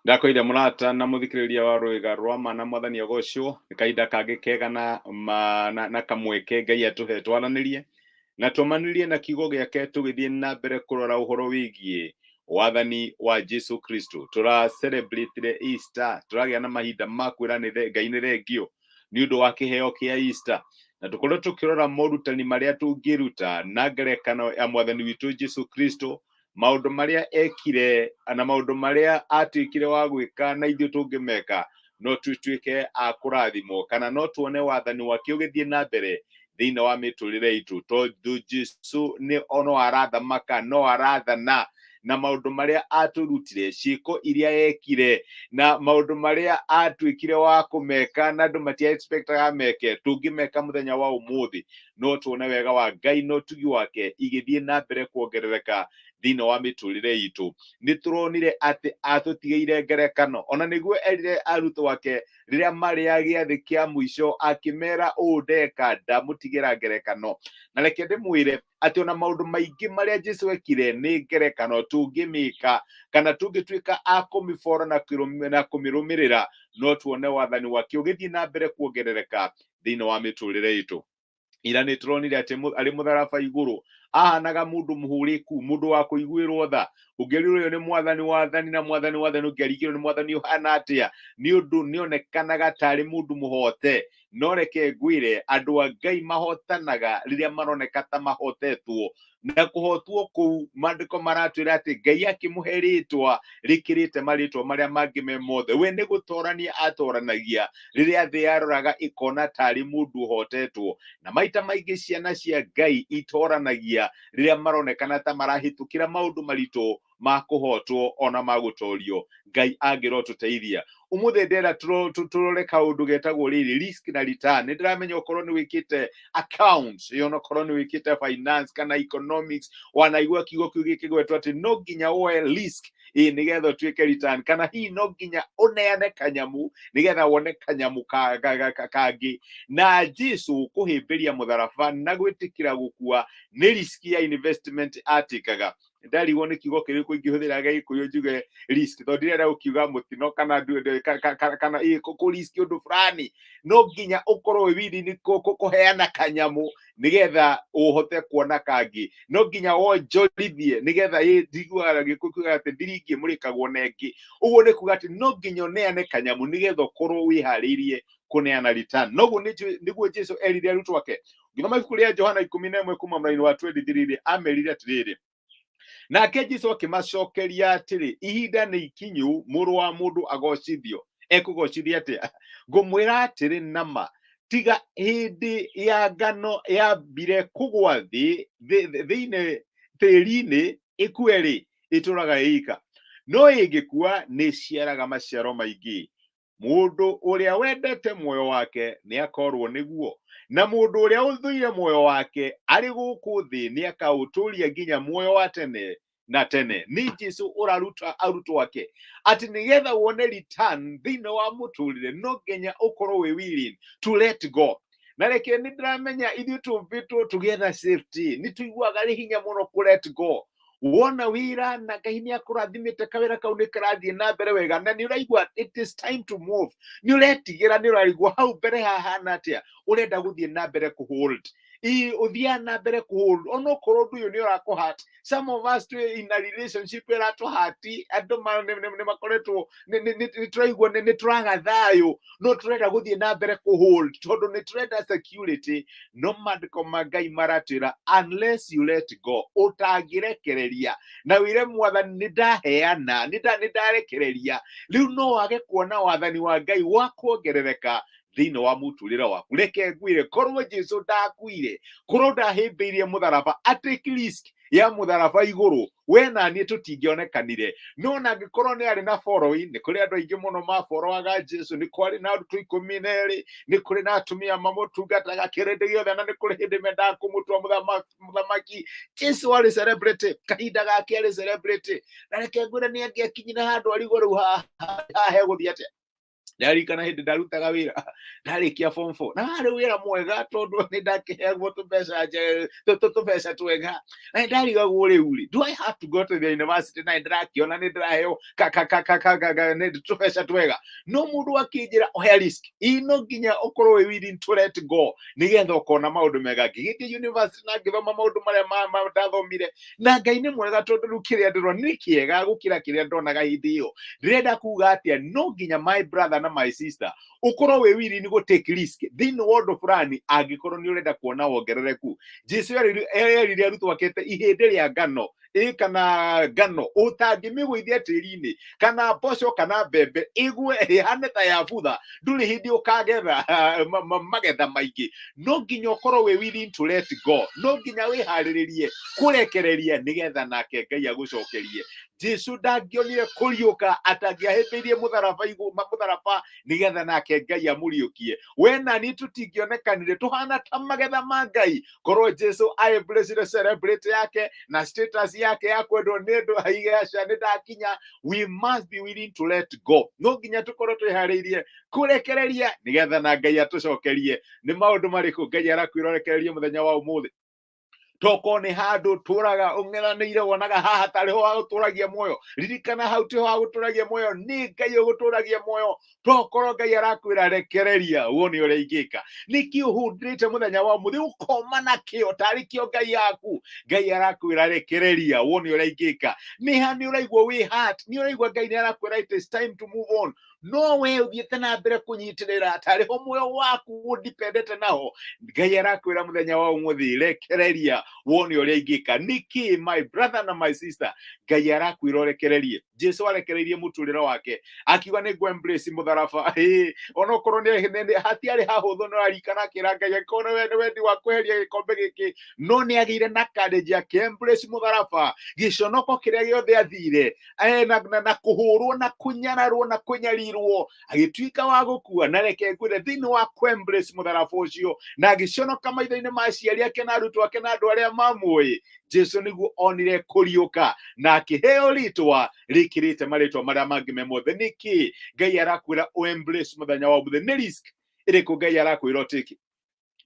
Ndakwĩire mũrata na mũthikĩrĩria wa rwĩga rwa ma na mwathani agocwo nĩ kahinda kangĩ kega na, ma, na, na kamweke Ngai atũhe twaranĩrie na tũmanĩrie na kiugo gĩake tũgĩthiĩ na mbere kũrora ũhoro wĩgiĩ wathani wa Jesu Kristo. Tũra celebrate Easter, tũragĩa na mahinda ma kwĩra nĩ Ngai nĩ thengio nĩ ũndũ wa kĩheo kĩa Easter na tũkorwo tũkĩrora morutani marĩa tũngĩruta na ngerekano ya mwathani witũ Jesu Kristo, maũndũ marĩa ekire na maũndũ marĩa atuĩkire wa gwĩka na ithuĩ tũngĩmeka no tũtuĩke a kũrathimwo kana no tuone wathani wake ũgĩthiĩ na mbere thĩinĩ wa mĩtũrĩre itũ, tondũ Jesu nĩ no arathamaka, no arathana, na maũndũ marĩa atũrutire, ciĩko iria ekire na maũndũ marĩa atuĩkire wa kũmeka na andũ matia expectaga meke, tũngĩmeka mũthenya wa ũmũthĩ no tuone wega wa Ngai na ũtugi wake igĩthiĩ na mbere kuongerereka thĩinĩ wa mĩtũrĩre itũ. Nĩ tũronire atĩ atũtigĩire ngerekano, ona nĩguo erire arutwo ake rĩrĩa marĩ a gĩathĩ kĩa mũico, akĩmera ũũ ndeka ndamũtigĩra ngerekano. Na reke ndĩmwĩre atĩ ona maũndũ maingĩ marĩa Jesu ekire nĩ ngerekano tũngĩmĩka kana tũngĩtuĩka a kũmĩbora na kũmĩrũmĩrĩra, no tuone wathani wake ũgĩthiĩ na mbere kuongerereka thĩinĩ wa mĩtũrĩre itũ. Ira nĩ tũronire atĩ arĩ mũtharaba igũrũ ahanaga mũndũ mũhũrĩku, mũndũ wa kũiguĩrwo tha. Ũngĩerirwo ũyũ nĩ mwathani wathani na mwathani wathani, ũngĩarigirwo nĩ mwathani ũhana atĩa, nĩ ũndũ nĩonekanaga tarĩ mũndũ mũhote. No reke ngwĩre, andũ a Ngai mahotanaga rĩrĩa maroneka ta mahotetwo, na kũhotwo kũu maandĩko maratwĩra atĩ Ngai akĩmũhe rĩtwa rĩkĩrĩte marĩtwa marĩa mangĩ me mothe. We nĩ gũtorania atoranagia rĩrĩa thĩ yaroraga ĩkona tarĩ mũndũ ũhotetwo, na maita maingĩ ciana cia Ngai itoranagia rĩrĩa maronekana ta marahĩtũkĩra maũndũ maritũ ma kũhotwo ona ma gũtorio. Ngai angĩrotũteithia. Ũmũthĩ ndĩrenda tũrore kaũndũ getagwo rĩrĩ risk na return. Nĩ ndĩramenya okorwo nĩ wĩkĩte accounts, onakorwo nĩ wĩkĩte finance kana economics, wanaigua kiugo kĩu gĩkĩgwetwo atĩ no nginya woe risk ĩ nĩgetha ũtuĩke return, kana hihi no nginya ũneane kanyamu nĩgetha wone kanyamu kangĩ. Na Jesu kũhĩmbĩria mũtharaba na gwĩtĩkĩra gũkua nĩ risk ya investment atĩkaga. Ndarigwo nĩ kiugo kĩrĩkũ ingĩhũthĩra Gĩkũyũ njuge risk, tondũ ndirenda gũkiuga mũtino kana kana kũ risk ũndũ fulani. No nginya ũkorwo wĩ willing kũheana kanyamu nĩgetha ũhote kuona kangĩ, no nginya wonjorithie nĩgetha ndiguaga Gĩkũyũ kiugaga atĩ thiringi ĩmũrĩkagwo na ĩngĩ. Ũguo nĩ kuga atĩ no nginya ũneane kanyamu nĩgetha ũkorwo wĩharĩirie kũneana return. Noguo nĩguo Jesu erire arutwo ake. Ngĩthoma ibuku rĩa Johana 11 kuma mũraini wa 23 rĩ, amerire atĩrĩrĩ, nake Jesu akĩmacokeria atĩrĩ, ihinda nĩ ikinyu mũrũ wa mũndũ agocithio. Ekũgocithia atĩa? Ngũmwĩra atĩrĩ nama, tiga hĩndĩ ya ngano yambire kũgwa thĩ thĩinĩ tĩri-inĩ ĩkue rĩ, ĩtũraga ĩika, no ĩngĩkua nĩ ĩciaraga maciaro maingĩ. Mũndũ ũrĩa wendete muoyo wake nĩ akorwo nĩguo, na mũndũ ũrĩa ũthũire muoyo wake arĩ gũkũ thĩ nĩ akaũtũria nginya muoyo wa tene na tene. Nĩ Jesu ũraruta arutwo ake atĩ nĩgetha wone return thĩinĩ wa mũtũrĩre no nginya ũkorwo wĩ willing to let go. Na reke nĩ ndĩramenya ithuĩ tũmbĩtwo tũgĩetha safety, nĩ tũiguaga rĩ hinya mũno kũ let go. Wona wĩra na Ngai nĩ akũrathimĩte, kawĩra kau nĩ karathiĩ na mbere wega na nĩ ũraigua it is time to move, nĩ ũretigĩra, nĩ ũrarigwo hau mbere hahana atĩa, ũrenda gũthiĩ na mbere kũ hold ĩ ũthiaga na mbere kũ hold onokorwo ũndũ ũyũ nĩ ũrakũ hurt. Some of us twĩ in a relationship ĩratũ hurt, andũ nĩ makoretwo nĩ tũraigua nĩ tũraga thayũ, no tũrenda gũthiĩ na mbere kũ hold tondũ nĩ tũrenda security. No maandĩko ma Ngai maratwĩra unless you let go, ũtangĩrekereria na wĩre mwathani nĩ ndaheana, nĩ ndarekereria, rĩu no wage kuona wathani wa Ngai wa kuongerereka thĩinĩ wa mũtũrĩre waku. Reke ngwĩre, korwo Jesu ndakuire, korwo ndahĩmbĩirie mũtharaba, atake risk ya mũtharaba igũrũ, we na niĩ tũtingĩonekanire. No na angĩkorwo nĩ arĩ na following, nĩ kũrĩ andũ aingĩ mũno maborrowaga Jesu, nĩ kwarĩ na arutwo 12, nĩ kũrĩ na atumia mamũtungataga kĩrĩndĩ gĩothe, na nĩ kũrĩ hĩndĩ mendaga kũmũtua mũthamaki. Jesu arĩ celebrity, kahinda gake arĩ celebrity, na reke ngwĩre nĩ angĩakinyire handũ arigwo rĩu haha hegũthiĩ atĩa. Ndarikana hĩndĩ ndarutaga wĩra ndarĩkia form 4, na warĩ wĩra mwega tondũ nĩ ndakĩheagwo tũmbeca tũbeca twega, na nĩ ndarigagwo rĩu rĩ, do I have to go to the university? Na nĩ ndĩrakĩona nĩ ndĩraheo tũbeca twega, no mũndũ akĩnjĩra oya risk ĩ, no nginya ũkorwo wĩ willing to let go nĩgetha ũkona maũndũ mega. Ngĩgĩthiĩ university na ngĩthoma maũndũ marĩa ndathomire, na Ngai nĩ mwega tondũ rĩu kĩrĩa ndĩrona nĩ kĩega gũkĩra kĩrĩa ndonaga hĩndĩ ĩyo. Ndĩrenda kuga atĩa? No nginya, my brother na my sister, ũkorwo wĩ willing gũ take risk thĩinĩ wa ũndũ fulani angĩkorwo nĩ ũrenda kuona wongerereku. Jesu erire arutwo ake atĩ ihĩndĩ rĩa ngano ĩ kana ngano ũtangĩmĩgũithia tĩri-inĩ, kana mboco kana mbembe ĩgwe ĩhane ta ya butha, ndũrĩ hĩndĩ ũkagetha magetha maingĩ. No nginya ũkorwo wĩ willing to let go, no nginya wĩharĩrĩrie kũrekereria nĩgetha nake Ngai agũcokerie. Jesu ndangĩonire kũriũka atangĩahĩmbĩirie mũtharaba mũtharaba nĩgetha nake Ngai amũriũkie. We na niĩ tũtingĩonekanire tũhana ta magetha ma Ngai korwo Jesu aembracire celebrate yake na status yake ya kwendwo nĩ andũ aige aca nĩ ndakinya. We must be willing to let go. No nginya tũkorwo twĩharĩirie kũrekereria nĩgetha na Ngai atũcokerie. Nĩ maũndũ marĩkũ Ngai arakwĩra ũrekererie mũthenya wa ũmũthĩ? Toko nĩ handũ tũraga ũng'ethanĩire, wonaga haha tarĩ ho hagũtũragia muoyo, ririkana hau tiho hagũtũragia muoyo, nĩ Ngai ũgũtũragia muoyo. Tokorwo Ngai arakwĩra rekereria wone ũrĩa ingĩka. Nĩkĩ ũhũndĩrĩte mũthenya wa ũmũthĩ ũkoma na kĩo tarĩ kĩo Ngai yaku? Ngai arakwĩra rekereria wone ũrĩa ingĩka. Nĩ ha nĩ ũraigua wĩ hurt, nĩ ũraigua Ngai nĩ arakwĩra it is time to move on, no we ũthiĩte na mbere kũnyitĩrĩra tarĩ ho muoyo waku ũndipendete naho. Ngai arakwĩra mũthenya wa ũmũthĩ rekereria wone ũrĩa ingĩka. Nĩkĩ, my brother na my sister, Ngai arakwĩra ũrekererie? Jesu arekereirie mũtũrĩre wake akiuga nĩ ngũ embrace mũtharaba. Ĩĩ, onokorwo hatiarĩ hahũthũ, no arikana akĩra Ngai angĩkorwo nĩ wendi wa kweheria gĩkombe gĩkĩ, no nĩ agĩire na courage akĩ embrace mũtharaba, gĩconoko kĩrĩa gĩothe athire na kũhũrwo na kũnyararwo na kũnyarirwo, agĩtuĩka wa gũkua. Na reke ngwĩre, thĩinĩ wa kũ embrace mũtharaba ũcio na agĩconoka maitho-inĩ ma aciari ake na arutwo ake na andũ arĩa mamũĩ, Jesu nĩguo onire kũriũka na akĩheo rĩtwa rĩkĩrĩte marĩtwa marĩa mangĩ me mothe. Nĩkĩ Ngai arakwĩra ũ embrace mũthenya wa ũmũthĩ? Nĩ risk ĩrĩkũ Ngai arakwĩra ũtĩke?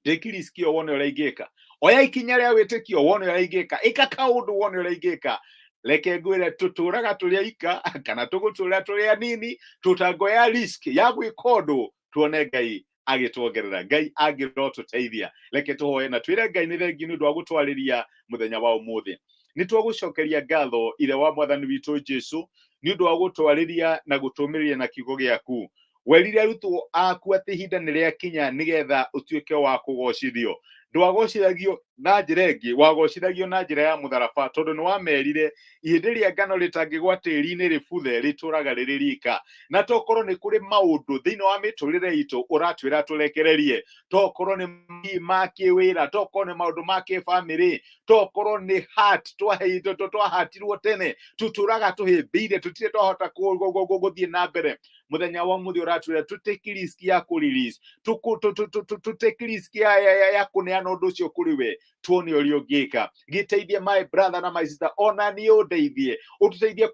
Take risk ĩyo wone ũrĩa ingĩka. Oya ikinya rĩa wĩtĩkio wone ũrĩa ingĩka. Ĩka kaũndũ wone ũrĩa ingĩka. Reke ngwĩre, tũtũraga tũrĩ aika kana tũgũtũra tũrĩ anini tũtangoya risk ya gwĩka ũndũ tuone Ngai agĩtuongerera. Ngai angĩrotũteithia. Reke tũhoe na twĩre Ngai nĩ thengiũ nĩ ũndũ wa gũtwarĩria mũthenya wa ũmũthĩ. Nĩ twagũcokeria ngatho, Ithe wa Mwathani witũ Jesu, nĩ ũndũ wa gũtwarĩria na gũtũmĩrĩria na kiugo gĩaku. Werire arutwo aku atĩ ihinda nĩ rĩakinya nĩgetha ũtuĩke wa kũgocithio. Ndwagocithagio na njĩra ĩngĩ, wagocithagio na njĩra ya mũtharaba, tondũ nĩ wamerire ihĩndĩ rĩa ngano rĩtangĩgwa tĩri-inĩ rĩbuthe rĩtũraga rĩrĩ rika. Na tokorwo nĩ kũrĩ maũndũ thĩinĩ wa mĩtũrĩre itũ ũratwĩra tũrekererie, tokorwo nĩ ma kĩwĩra, tokorwo nĩ maũndũ ma kĩbamĩrĩ, tokorwo nĩ hat twahatirwo tene tũtũraga tũhĩmbĩire, tũtirĩ twahota gũthiĩ na mbere. Mũthenya wa mũthĩ ũratwĩra tũ take risk ya kũ release, tũ take risk ya kũneana ũndũ ũcio kũrĩ we, tuone ũrĩa ũngĩka. Gĩteithie my brother na my sister, ona niĩ ũndeithie, ũtũteithie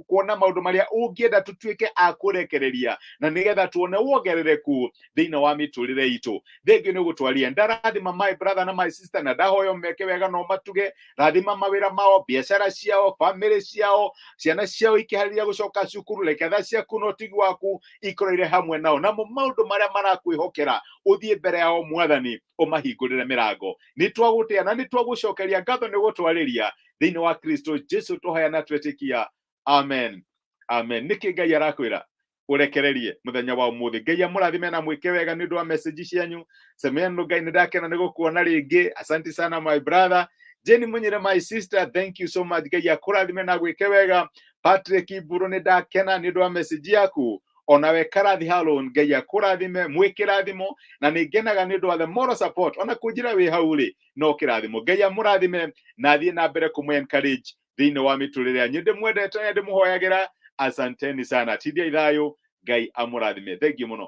kuona maũndũ marĩa ũngĩenda tũtuĩke a kũrekereria na nĩgetha tuone wongerereku thĩinĩ wa mĩtũrĩre itũ. Thengiũ nĩ gũtwaria. Ndarathima my brother na my sister na ndahoya meke wega no matuge. Rathima mawĩra mao, biacara ciao, famĩlĩ ciao, ciana ciao ikĩharĩria gũcoka cukuru. Reke tha ciaku na ũtigi waku ikorwo irĩ hamwe nao, namo maũndũ marĩa marakwĩhokera ũthiĩ mbere yao, Mwathani, ũmahingũrĩre mĩrango. Nĩ twagũtĩa na nĩ twagũcokeria ngatho nĩ gũtwarĩria. Thĩinĩ wa Kristo Jesu tũhoya na twetĩkia, amen, amen. Nĩkĩ Ngai arakwĩra ũrekererie mũthenya wa ũmũthĩ? Ngai amũrathime na mwĩke wega nĩ ũndũ wa message cianyu. Semeno Ngai, nĩ ndakena nĩ gũkuona rĩngĩ. Asante sana, my brother. Jenny Munyire, my sister, thank you so much. Ngai akũrathime na gwĩke wega. Patrick Iburu, nĩ ndakena nĩ ũndũ wa message yaku. Onawe Karathi Halon, Ngai akũrathime, mwĩ kĩrathimo, na nĩ ngenaga nĩ ũndũ wa the moral support. Ona kũnjĩra wĩ hau rĩ, no kĩrathimo. Ngai amũrathime na athiĩ na mbere kũmũ encourage thĩinĩ wa mĩtũrĩre yanyu. Ndĩmwendete na ndĩmũhoyagĩra. Asanteni sana, tindiai thayũ. Ngai amũrathime. Thank you mũno.